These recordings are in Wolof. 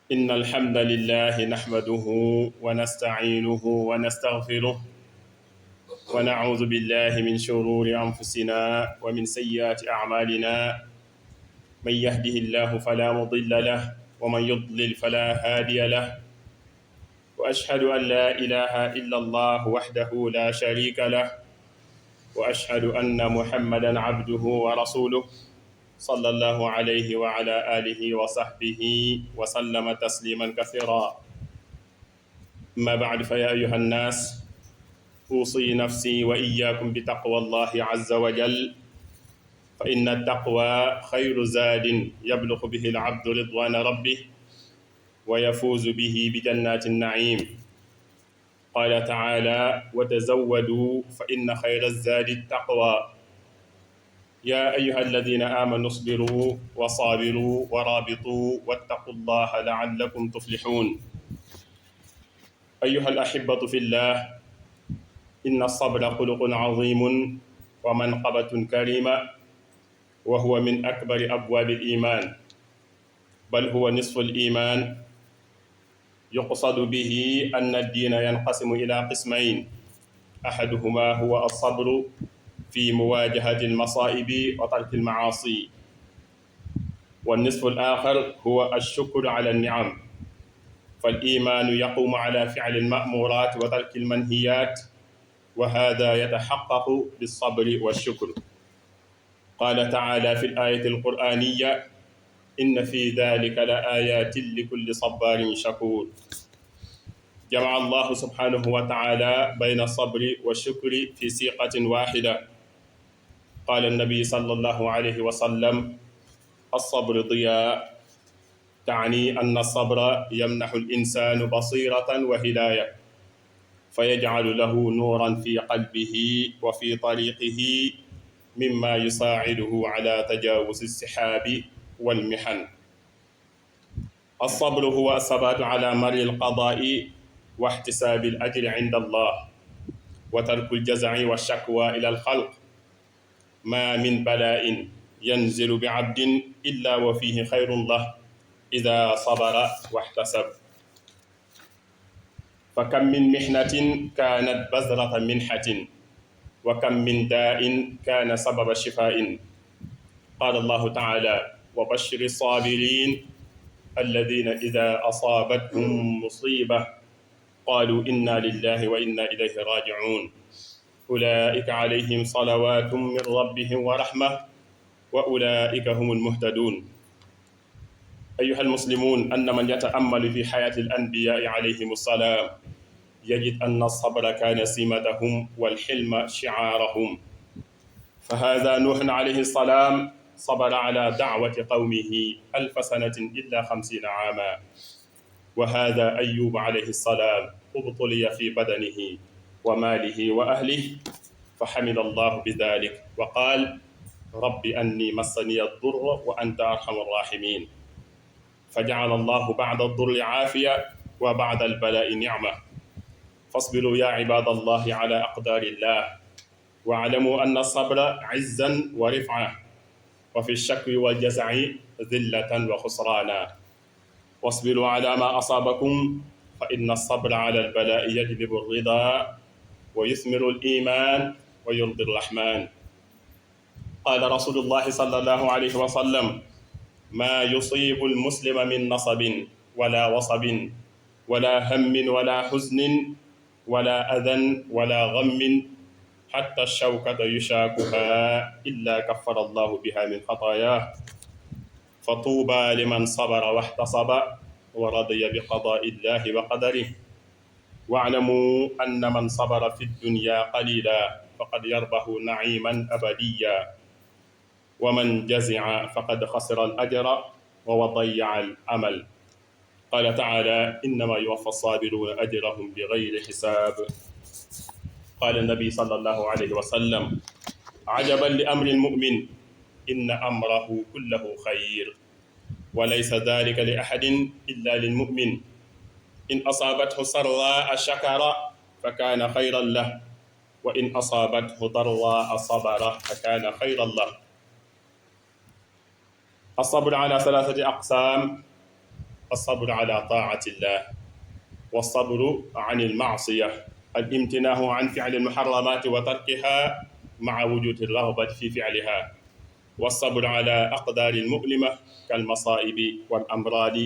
إن الحمد لله نحمده ونستعينه ونستغفره ونعوذ بالله من شرور أنفسنا ومن سيئات أعمالنا من يهده الله فلا مضل له ومن يضلل فلا هادي له وأشهد أن لا إله إلا الله وحده لا شريك له وأشهد أن محمدا عبده ورسوله صلى الله عليه وعلى آله وصحبه وسلم تسليما كثيرا. أما بعد فيا أيها الناس أوصي نفسي وإياكم بتقوى الله عز وجل، فإن التقوى خير زاد يبلغ به العبد رضوان ربه ويفوز به بجنات النعيم. قال تعالى: وتزودوا فإن خير الزاد التقوى. يا أيها الذين آمنوا اصبروا وصابروا ورابطوا واتقوا الله لعلكم تفلحون. أيها الأحبة في الله، إن الصبر خلق عظيم ومنقبة كريمة، وهو من أكبر أبواب الإيمان، بل هو نصف الإيمان. يقصد به أن الدين ينقسم إلى قسمين: أحدهما هو الصبر في مواجهة المصائب وترك المعاصي، والنصف الآخر هو الشكر على النعم. فالإيمان يقوم على فعل المأمورات وترك المنهيات، وهذا يتحقق بالصبر والشكر. قال تعالى في الآية القرآنية: إن في ذلك لآيات لكل صبار شكور. جمع الله سبحانه وتعالى بين الصبر والشكر في سيقة واحدة. قال النبي صلى الله عليه وسلم: الصبر ضياء، تعني أن الصبر يمنح الإنسان بصيرة وهداية، فيجعل له نورا في قلبه وفي طريقه، مما يساعده على تجاوز السحاب والمحن. الصبر هو الثبات على مر القضاء واحتساب الأجر عند الله، وترك الجزع والشكوى إلى الخلق. ما من بلاء ينزل بعبد إلا وفيه خير له إذا صبر واحتسب. فكم من محنة كانت بذرة منحة، وكم من داء كان سبب شفاء. قال الله تعالى: وبشر الصابرين الذين إذا أصابتهم مصيبة قالوا إنا لله وإنا إليه راجعون أولئك عليهم صلوات من ربهم ورحمة وأولئك هم المهتدون. أيها المسلمون، أن من يتأمل في حياة الأنبياء عليهم السلام يجد أن الصبر كان سمتهم والحلم شعارهم. فهذا نوح عليه السلام صبر على دعوة قومه 1000 سنة إلا 50 عاما. وهذا أيوب عليه السلام ابتلي في بدنه وماله وأهله، فحمد الله بذلك وقال: رب أني مسني الضر وأنت أرحم الراحمين. فجعل الله بعد الضر عافية وبعد البلاء نعمة. فاصبروا يا عباد الله على أقدار الله، واعلموا أن الصبر عزا ورفعة، وفي الشكر والجزع ذلة وخسرانا. واصبروا على ما أصابكم، فإن الصبر على البلاء يجلب الرضا ويثمر الإيمان ويرضي الرحمن. قال رسول الله صلى الله عليه وسلم: ما يصيب المسلم من نصب ولا وصب ولا هم ولا حزن ولا أذى ولا غم حتى الشوكة يشاكها إلا كفر الله بها من خطاياه. فطوبى لمن صبر واحتصب ورضي بقضاء الله وقدره. واعلموا أن من صبر في الدنيا قليلا فقد يربح نعيما أبديا، ومن جزع فقد خسر الأجر وضيع الأمل. قال تعالى: إنما يوفى الصابرون أجرهم بغير حساب. قال النبي صلى الله عليه وسلم: عجبا لأمر المؤمن، إن أمره كله خير، وليس ذلك لأحد إلا للمؤمن. إن أصابته سراء شكر فكان خيرا له، وإن أصابته ضراء صبر فكان خيرا له. الصبر على 3 أقسام: الصبر على طاعة الله، والصبر عن المعصية، الامتناع عن فعل المحرمات وتركها مع وجود الرغبة في فعلها، والصبر على أقدار المؤلمة كالمصائب والأمراض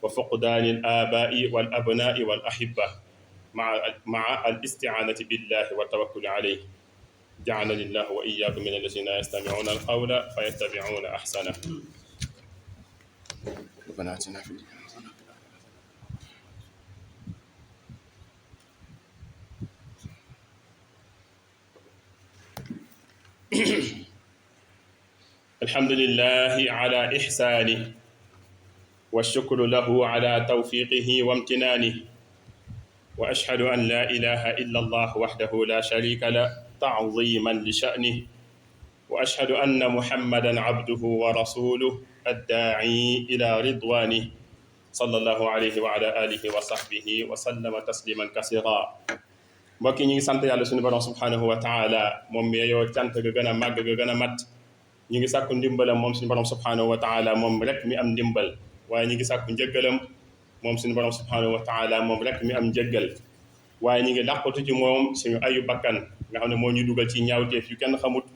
وفقدان الآباء والأبناء والأحبة مع الاستعانة بالله والتوكل عليه. جعلني الله وإياكم من الذين يستمعون القول فيتبعون أحسنه. ربنا آتنا في الدنيا الحمد لله على إحسانه، والشكر له على توفيقه وامتنانه، وأشهد أن لا إله إلا الله وحده لا شريك له تعظيما لشأنه، وأشهد أن محمدا عبده ورسوله الداعي إلى رضوانه صلى الله عليه وعلى آله وصحبه وسلم تسليما كثيرا. mbokk yi ñu ngi sant yàlla suñu borom subhanahu wa taala moom mi yoo cant ga gën a màgg ga gën a mat. ñu ngi sàkku ndimbalam moom suñu borom subhanahu wa taala moom rek mi am ndimbal, waaye ñu ngi sàkku njëggalam moom suñu borom subhanahu wa taala moom rek mi am njëggal, waaye ñu ngi làqatu ci moom suñu ayu bakkan nga xam ne moo ñu dugal ci ñaawteef yu kenn xamut.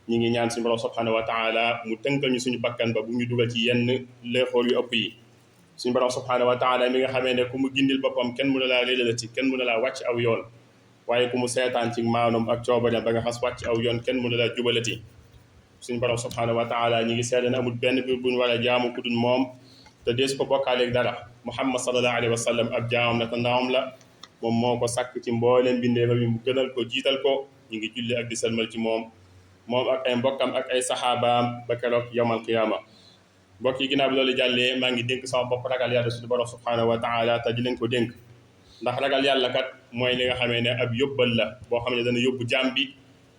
ñu ngi ñaan suñu borom subhanahu wa taala mu tënkal ñu suñu bakkan ba bu ñu dugal ci yenn léexool yu ëpp yi. suñu borom subhanahu wa taala mi nga xamee ne ku mu gindil boppam kenn mënu laa réeralati, kenn mënu laa wàcc aw yoon, waaye ku mu seetaan ci maanum ak coobareem ba nga xas wàcc aw yoon kenn mënu laa jubalati. suñu borom subhanahu wa taala ñi ngi seede ne amul benn biir bu ñu war a jaamu ku dul moom te dees ko bokkaaleeg dara. Muhammad sallallahu alayhi wa sallam ab jaamam la te ndawam la, moom moo ko sàkk ci mbooleem bindeefam yi mu gënal ko jiital ko. ñu ngi julli ak di salmal ci moom ak ay mbokkam ak ay saxaabaam ba keroog yawmal qiyaama. mbokk yi ginnaaw bi loolu jàllee maa ngi dénk sama bopp ragal yàlla suñu borom subhanahu wa taala te di leen ko dénk, ndax ragal yàlla kat mooy li nga xamee ne ab yóbbal la boo xam ne dana yóbbu jaam bi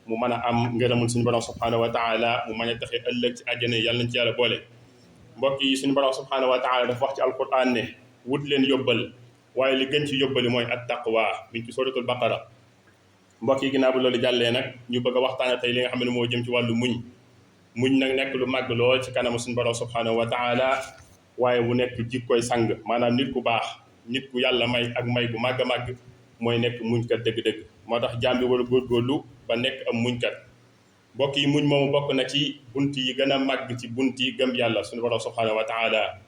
mu mën a am ngërëmul suñu borom subhanahu wa taala, mu mën a taxe ëllëg ci àjjana yàlla nañ ci yàlla boole. mbokk yi suñu borom subhanahu wa taala dafa wax ci alquran ne wut leen yóbbal, waaye li gën ci yóbbali mooy at taqwa mi ngi ci suratul baqara. mbokk yi ginnaaw bi loolu jàllee nag ñu bëgg a waxtaane tey li nga xam ne moo jëm ci wàllu muñ nag nekk lu màgg lool ci kanamu suñu borom subhanahu wa taala, waaye mu nekk jikkoy sang, maanaam nit ku baax, nit ku yàlla may ak may bu màgg a màgg mooy nekk muñkat dëgg-dëgg. moo tax jaam bi war a góorgóorlu ba nekk am muñkat. mbokk yi muñ moomu bokk na ci bunt yi gën a màgg ci bunt yi gëm yàlla suñu borom subhanahu wa taala.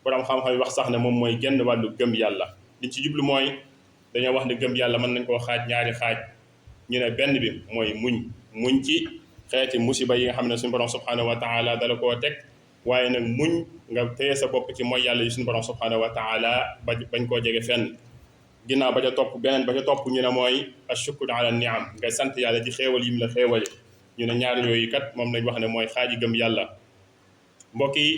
borom xam-xam yi wax sax ne moom mooy genn wàllu gëm yàlla. liñ ci jublu mooy dañoo wax ne gëm yàlla mën nañ koo xaaj ñaari xaaj. ñu ne benn bi mooy muñ ci xeeti musiba yi nga xam ne suñu borom subhanahu wa taala dala koo teg, waaye nag muñ nga téye sa bopp ci mooy yàlla yi suñu borom subhanahu wa taala bañ koo jege fenn. ginnaaw ba ca topp beneen ba ca topp ñu ne mooy ashukru ala niam, ngay sant yàlla ci xéewal yim la xéewale. ñu ne ñaar yooyu kat moom lañ wax ne mooy xaaji gëm yàlla. mbokk yi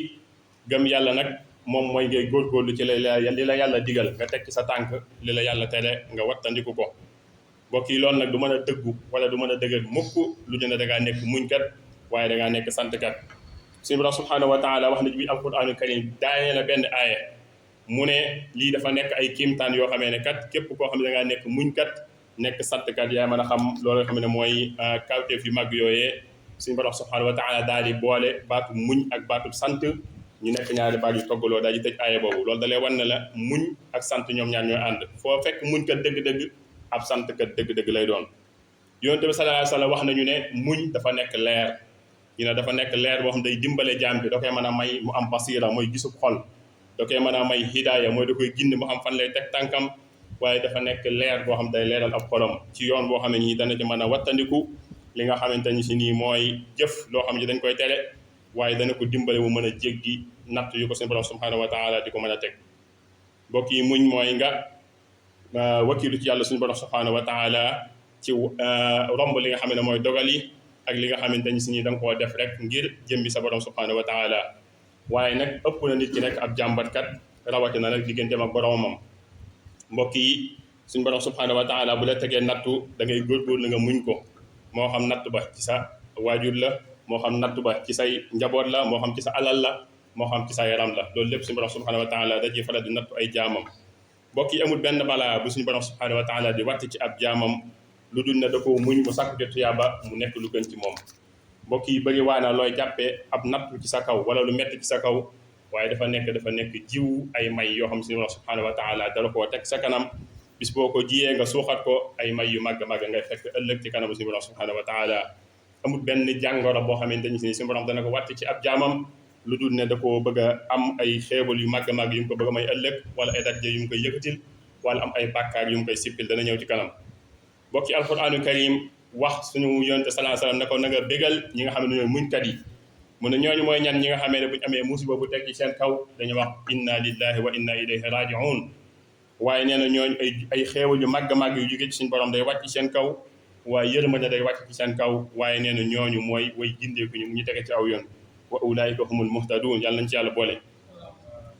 gëm yàlla nag moom mooy ngay góorgóorlu ci li la yàlla digal nga teg ci sa tànk, li la yàlla tere nga wattandiku ko. mbokk yi loolu nag du mën a dëggu wala du mën a dëgër mukk lu ñu ne da ngaa nekk muñkat waaye da ngaa nekk santkat. suñu borom subhanahu wa taala wax na ci biir alquraanul karim daanee na benn aaya mu ne lii dafa nekk ay kiimtaan yoo xamee ne kat képp koo xam ne da ngaa nekk muñkat nekk santkat yaa mën a xam loolu nga xam ne mooy kawteef yu mag yooyee. suñu borom subhanahu wa taala daal di boole baatu muñ ak baatu sant ñu nekk ñaari baat yu toggaloo daal di tëj aaya boobu. loolu da lay wan ne la muñ ak sant ñoom ñaar ñooy ànd. foo fekk muñkat dëgg-dëgg ab santkat dëgg-dëgg lay doon. yonent bi sallallahu alayhi wa sallam wax nañu ne muñ dafa nekk leer. ñu ne dafa nekk leer boo xam day dimbale jaam bi, da koy mën a may mu am basira mooy gisub xol, da koy mën a may hidaaya mooy da koy gindi mu xam fan lay teg tànkam, waaye dafa nekk leer boo xam day leeral ab xolam ci yoon boo xam ne nii dana ci mën a wattandiku li nga xamante ni si nii mooy jëf loo xam ne dañ koy tere, waaye dana ko dimbale mu mën a jéggi natt yu ko seen borom subhanahu wa taala di ko mën a teg. mbokk yi muñ mooy nga wakiilu ci yàlla suñu borom subhanahu wa taala ci romb li nga xam ne mooy dogal yi ak li nga xamante ni si nii da nga koo def rek ngir jëmbi sa borom subhanahu wa taala. waaye nag ëpp na nit ki nekk ab jàmbatkat rawatina nag digganteem ak boromam. mbokk yi suñu borom subhanahu wa taala bu la tegee nattu da ngay góorgóorlu nga muñ ko, moo xam nattu ba ci sa waajur la, moo xam nattu ba ci say njaboot la, moo xam ci sa alal la, moo xam ci sa yaram la. loolu lépp suñu borom subhanahu wa taala da ciy faral di nattu ay jaamam. mbokk yi amul benn balaa bu suñu borom subhanahu wa taala di wàcc ci ab jaamam lu dul ne da ko muñ mu sàkku tuyaaba mu nekk lu gën ci moom. mbokk yi bëri waana looy jàppee ab nattu ci sa kaw wala lu metti ci sa kaw waaye dafa nekk jiw ay may yoo xam si Allah subhanahu wa taala dala koo teg sa kanam bis boo ko jiyee nga suuxat ko ay may yu màgg màgg ngay fekk ëllëg ci kanamu suñu borom subhanahu wa taala amul benn jàngoro boo xamante ni suñu borom dana ko wàcc ci ab jaamam lu dul ne da koo bëgg a am ay xéewal yu màgg màgg yu mu ko bëgg a may ëllëg wala ay daraja yu mu koy yëkkatil wala am ay bàkkaar yu mu koy sippil dana ñëw ci kanam bokki alquranu karim wax suñu yonente sallallahu alayhi wasallam ne ko na nga bégal ñi nga xam ne ñooy muñkat yi mu ne ñooñu mooy ñan ñi nga xamee ne buñu amee musiba bu teg ci seen kaw dañuy wax inna lillahi wa inna ilayhi raji'un waaye nee na ñooñu ay xéewal yu màgg-màgg yu jóge ci suñu borom day wàcc ci seen kaw waaye yërmande day wàcc ci seen kaw waaye nee na ñooñu mooy way gindeeku ñu tege ci aw yoon wa ulaika humul muhtadun yàlla nañ ci yàlla boole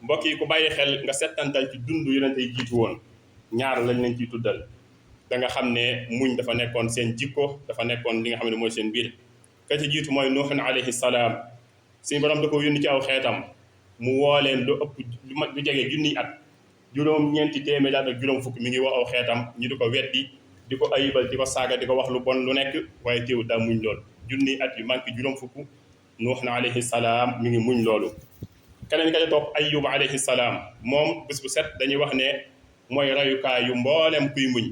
mbokk yi ku bàyyi xel nga settantal ci dund yonente yi jiitu woon ñaar lañ leen ciy tuddal da nga xam ne muñ dafa nekkoon seen jikko dafa nekkoon li nga xam ne mooy seen biir ka ci jiitu mooy nuuxun alayhi salaam suñu borom da ko yónni ci aw xeetam mu woo leen lu ëpp lu jege junniy at juróom-ñeenti téeméer ak juróom fukk mi ngi woo aw xeetam ñu di ko weddi di ko ayibal di ko saaga di ko wax lu bon lu nekk waaye teewul daa muñ loolu junniy at yu manqué juróom fukk nuuxun alayhi salaam mi ngi muñ loolu keneen ka ca topp ayub alayhi salaam moom bés bu set dañuy wax ne mooy rayukaay yu mboolem kuy muñ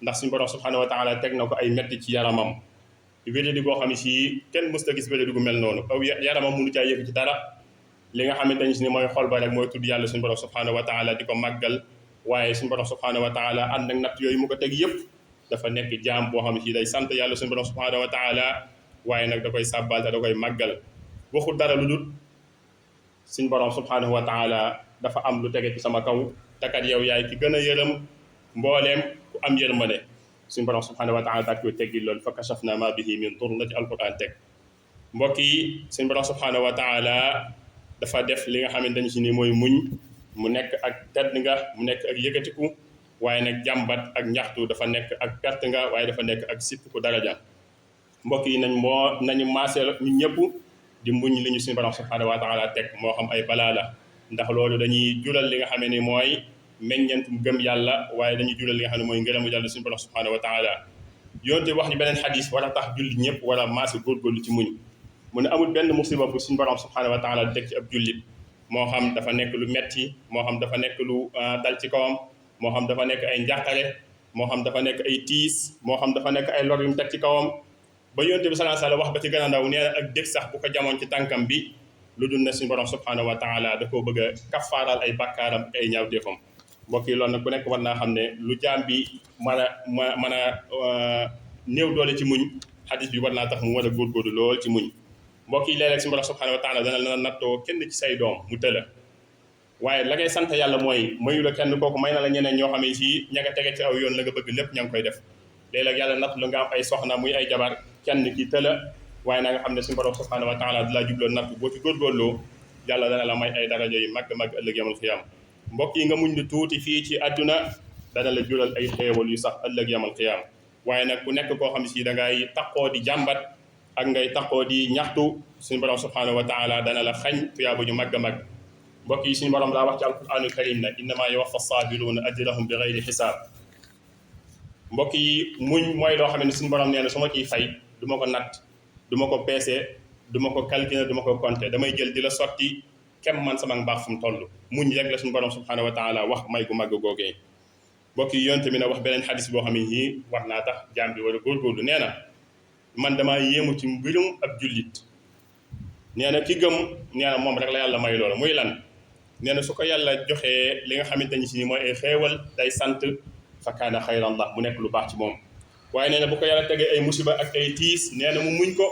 ndax suñu borom subhanahu wa taala teg na ko ay metti ci yaramam wéradi goo xam ne si kenn mës ta gis wéradi gu mel noonu aw yaramam mënu caa yëg ci dara li nga xamante ni si ni mooy xol ba rek mooy tudd yàlla suñu borom subhanahu wa taala di ko màggal waaye suñu borom subhanahu wa taala ànd ak natt yooyu mu ko teg yëpp dafa nekk jaam boo xam ne si day sant yàlla suñu borom subhanahu wa taala waaye nag da koy sàbbal te da koy màggal waxul dara lu dul suñu borom subhanahu wa taala dafa am lu tege ci sama kaw takat yow yaay ki gën a yërëm mbooleem ku am yërmande suñu borom subhanahu wa taala daal koy teggi loolu fa kashafna ma bihi min dur la ci alquran teg mbokk yi suñu borom subhanahu wa taala dafa def li nga xamante ni si ni mooy muñ mu nekk ak tedd nga mu nekk ak yëkkatiku waaye nag jàmbat ak ñaxtu dafa nekk ak perte nga waaye dafa nekk ak sippiku daraja mbokk yi nañu maaseel ñu ñëpp di muñ li ñu suñu borom subhanahu wa taala teg moo xam ay balaa la ndax loolu dañuy jural li nga xam ne mooy meññentum gëm yàlla waaye dañuy jural li nga xam ne mooy ngërëmu yàlla suñu borom subhanahu wa taala yonte wax ñu beneen xadis war a tax jullit ñëpp war a maase góorgóorlu ci muñ mu ne amul benn musiba bu suñu borom subhanahu wa taala di teg ci ab jullit moo xam dafa nekk lu metti moo xam dafa nekk lu dal ci kawam moo xam dafa nekk ay njàqare moo xam dafa nekk ay tiis moo xam dafa nekk ay lor yu mu teg ci kawam ba yonte bi sallallahu alayhi wasallam wax ba ci gën a ndaw nee na ak dég sax bu ko jamoon ci tànkam bi lu dul ne suñu borom subhanahu wa taala da koo bëgg a kafaaral ay bakkaaram ak ay ñaawteefam mbokk yi loolu nag ku nekk war naa xam ne lu jaam bi mën a néew doole ci muñ xadis bi war naa tax mu war a góorgóorlu lool ci muñ mbokk yi léeg-léeg suñu borom subhanahu wa taala dana la nattoo kenn ci say doom mu tëla waaye la ngay sant yàlla mooy mayu la kenn kooku may na la ñeneen ñoo xam ne si ña nga tege ci aw yoon la nga bëgg lépp ña ngi koy def léeg-léeg yàlla natt lu nga am ay soxna muy ay jabar kenn ki tëla waaye na nga xam ne suñu borom subhanahu wa taala di la jubloo natt boo ci góorgóorloo yàlla dana la may ay daraja yu màgg ëllëg yamal xiyam mbokk yi nga muñ lu tuuti fii ci àdduna dana la jural ay xéewal yu sax ëllëg yamal xiyam waaye nag ku nekk koo xam ne si da ngay taqoo di jàmbat ak ngay taqoo di ñaxtu suñu borom subhanahu wa taala dana la xañ tuyaaba ju màgg a màgg mbokk yi suñu borom daa wax ci alquranul karim ne innama yuwaffa sabiruuna ajrahum bi gayri xisaab mbokk yi muñ mooy loo xam ne suñu borom nee na su ma ciy fay du ma ko natt du ma ko peese du ma ko calculer du ma ko compter damay jël di la sotti kem man sama mbaax fu mu toll muñ rek la suñu borom subhanahu wa taala wax may gu màgg googee mbokk yi yonte mi ne wax beneen xadis boo xam ne nii war naa tax jaam bi war a góorgóorlu nee na man damaa yéemu ci mbirum ab jullit nee na ki gëm nee na moom rek la yàlla may loolu muy lan nee na su ko yàlla joxee li nga xamante ni si ni mooy ay xéewal day sant fa kaana xayran la mu nekk lu baax ci moom waaye nee na bu ko yàlla tegee ay musiba ak ay tiis nee na mu muñ ko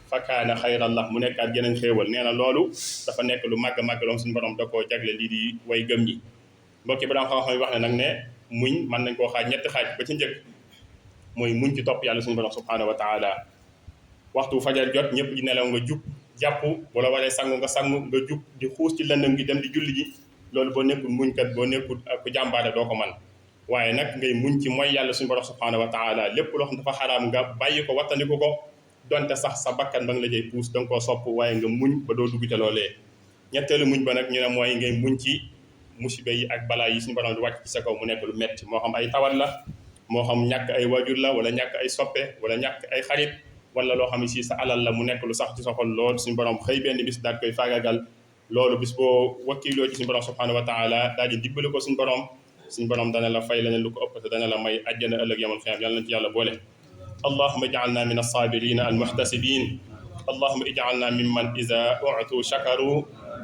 fa kaana xayran la mu nekkaat geneen xéewal nee na loolu dafa nekk lu màgg màgg loom suñu borom da koo jagle lii di way gëm ñi mbokki ba xam-xam yi wax ne nag ne muñ mën nañ koo xaaj ñetti xaaj ba ci njëkk mooy muñ ci topp yàlla suñu borom subhanahu wa taala waxtu fajar jot ñëpp di nelaw nga jub jàpp wala waree sangu nga jub di xuus ci lëndëm gi dem di julli ji loolu boo nekkul muñkat boo nekkul ku jàmbaare doo ko man waaye nag ngay muñ ci mooy yàlla suñu borom subhanahu wa taala lépp loo xam dafa xaraam nga bàyyi ko wattandiku ko donte sax sa bakkan ba nga la jëy puus da nga koo sopp waaye nga muñ ba doo dugg ca loolee ñetteelu muñ ba nag ñu ne mooy ngay muñ ci musiba yi ak balaa yi suñu borom di wàcc ci sa kaw mu nekk lu metti moo xam ay tawat la moo xam ñàkk ay wajur la wala ñàkk ay soppe wala ñàkk ay xarit wala loo xam ne si sa alal la mu nekk lu sax ci sa xol lool suñu borom xëy benn bis daal koy faagagal loolu bis boo wakkiloo ci suñu borom subhanahu wa taala daal di dibbali ko suñu borom dana la fay leneen lu ko ëpp te dana la may àjjana ëllëg yamal xiyaam yàlla nañ ci yàlla boole allahuma ij'alna min as-saabiriina al-muhtasibin allahuma ij'alna mimman ida u'tu shakaru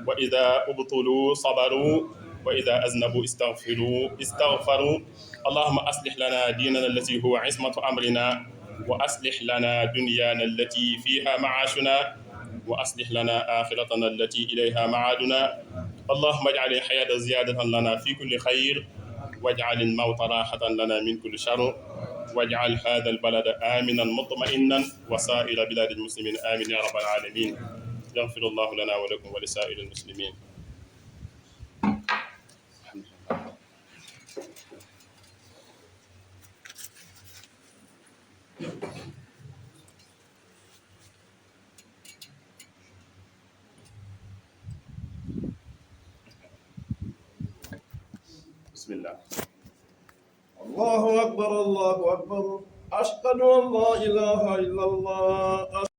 wa ida ubtulu sabaru wa ida aznabu istaghfaru allahuma aslih lana diinana allati huwa ismatu amrina wa aslih lana dunyana allati fiha ma'ashuna wa aslih lana akhiratana allati ilayha ma'aduna allahuma ij'al al-hayata ziyadatan lana fi kulli khayr waj'al al-mawta rahatan lana min kulli sharr waj'al hadha al-balada aminan mutma'innan wa sa'ira biladi al-muslimin amin ya rabbal alamin yaghfiru Allahu lana wa lakum wa li sa'iri al-muslimin bismillah الله أكبر الله أكبر أشهد أن لا إله إلا الله